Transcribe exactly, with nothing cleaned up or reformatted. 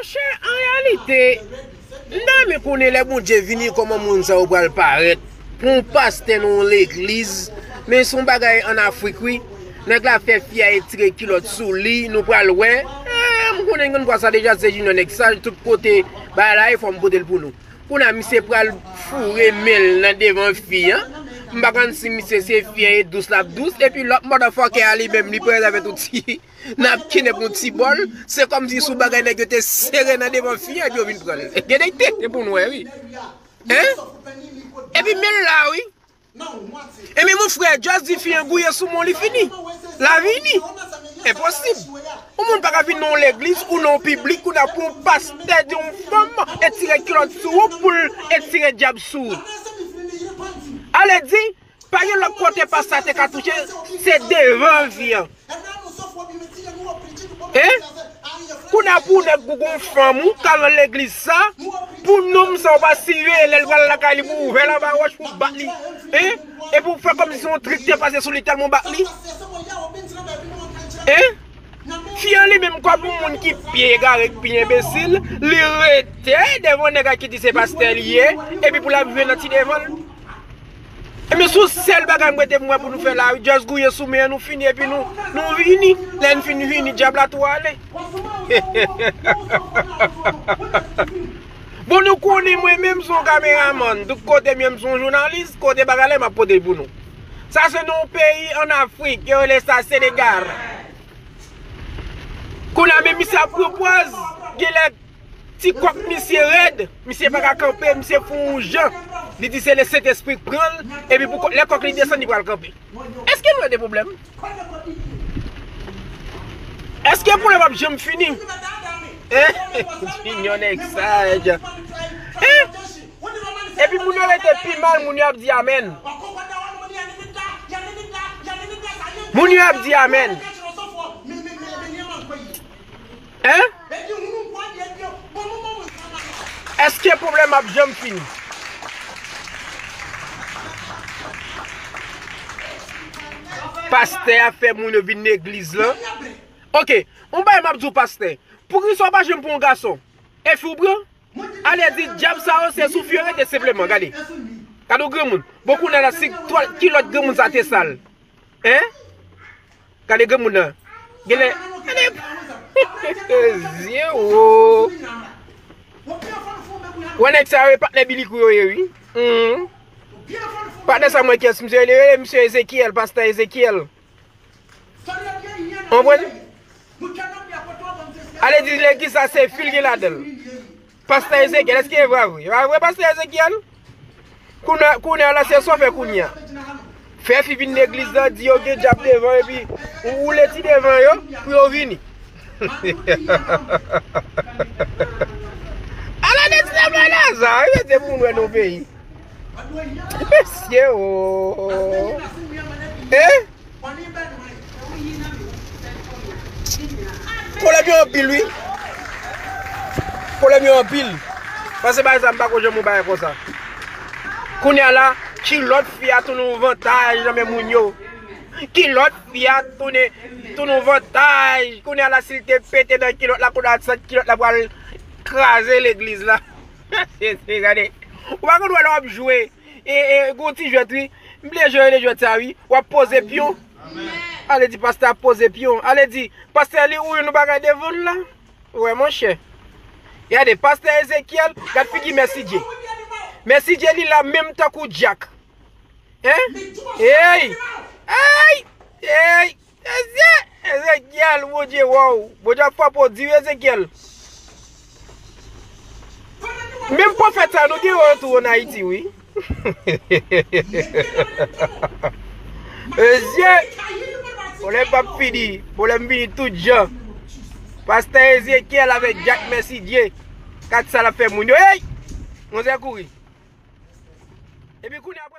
Monchè, an reyalite, m ta renmen konnen lè Bondye vini, kòman moun sa yo pral parèt. Pou yon pastè nan yon legliz, men se yon bagay ann Afrik, wi. Nèg la fè fi a etire kilòt sou li, nou pral wè. Eh, m konnen n konn pran sa deja, se Junior nèg saj, tout kote bagay la ye, fò m pote l pou nou. Kounye a, misye pral foure men l nan devan fi an. M pa konn si misye se fi an e dous l ap dous, epi lòt motherfucker a li menm, li parèt avèk yon ti napkin epi yon ti bòl. Se kòmsi sou bagay nèg yo te sere nan devan fi an, epi yo vin pran l. Gen de tete pou nou wè, wi. Hein? Epi men l la, wi. Ebyen, mon frè, just di fi an gouye sou men w, li fini. Lavi fini. Enposib. Yon moun pa ka vin nan yon legliz ou nan yon piblik ou nan pou yon pastè di yon fanm etire kilòt sou ou pou l etire dyab sou ou. Ale di, pa gen lòt kote pastè te ka touche, se devan fi an. Hein? Kounye a pou nèg gougon fanm ou k al nan legliz sa, pou nonm sa ou pa siveye lè l pral lakay li pou ouvè lavawoch pou bat li. Hein? Epi w fè kòmsi se yon trik te pase sou li tèlman w bat li. Hein? Fi an li menm kòm yon moun ki pi egare, ki pi enbesil, li rete devan nèg la ki di se pastè li ye, epi pou l ap jwe nan ti devan l. Ebyen, se yon sèl bagay m rete m wè pou nou fè la, wi. Just gouye sou men an, nou fini, epi nou, nou vini. Lè n fin vini, dyab la tou ale. Bon, nou konnen mwen menm se yon kameramann. Tout kote m ye, m se yon jounalis. Kote bagay la, m ap pote l pou nou. Sa se nan yon peyi ann Afrik, yo rele sa Senegal. Kounye a, men misye ap pran pòz, genlè ti kòk misye rèd, misye pa ka kanpe, misye fè yon jan. Li di se Lesentespri k pran l, epi pou kò- lè kòk li desann, li pral kanpe. Èske nou wè de pwoblèm? Èske pwoblèm ap janm fini? Hein? Junior nèg saj. Hein? Epi moun yo rete pi mal, moun yo ap di amèn. Moun yo ap di amèn. Hein? Èske pwoblèm ap janm fini? Pastè a fè moun yo vin legliz lan. Ok, yon bagay m ap di w, pastè. Poukisa w pa janm pran yon gason? E fi w pran? Ale di dyab sa yo se sou fi yo rete senpleman, gade. Gade yon granmoun. Bon, kounye a la, si twal- kilòt granmoun sa te sal. Hein? Gade granmoun nan. Genlè. Gade. Zye wo. Wè nèg sa yo, e patnè Bilikou yo ye, wi. Mhm. Patnè sa mwen kiyès misye rele, rele misye Ezekyèl, pastè Ezekyèl. Konprann? Ale di legliz sa se fi l gen ladan l. Pastè Ezekyèl, èske e vre vre? E pa vre, pastè Ezekyèl? Kounye a, kounye a la, se sa w fè kounye a. Fè fi vin legliz la, di yo gen dyab devan, epi ou woule ti devan yo, pou yo vini. Ala de ti nèg la, sa, wi, se pou nou wè nan peyi. Mesye, o. Eh? Pwoblèm yo anpil, wi. Pwoblèm yo anpil. Paske bagay sa, m pa ko janm yon bagay konsa. Kounye a la, kilòt fi a tounen yon vantaj nan men moun yo. Kilòt fi a tounen, tounen yon vantaj. Kounye a la, si l te pete nan kilòt la, kounye a, sant kilòt la pral kraze legliz la. Se, se, gade. Ou pa konn wè lè w ap jwe. E, e, gon ti jwèt, wi. M bliye jan yo rele jwèt sa, wi. W ap poze pyon. Ale di pastè ap poze pyon. Ale di, pastè li ou youn bagay devan l la. Ou wè, monchè. Gade, pastè Ezekyèl, gad figi Mèsidye. Mèsidye li la menm tankou dyak. Hein? Ey! Ey! Ey! Ezye, Ezekyèl, Bondye, waw. Bondye ap frape w di, wi, Ezekyèl. Menm pwofèt sa, nou gen yo tou ann Ayiti, wi. Ezye, pwoblèm p ap fini. Pwoblèm vini tout jan. Pastè Ezekyèl avèk Dyak Mèsidye. Gad sa l ap fè moun yo. Ey! Manzè kouri. Epi kounye a,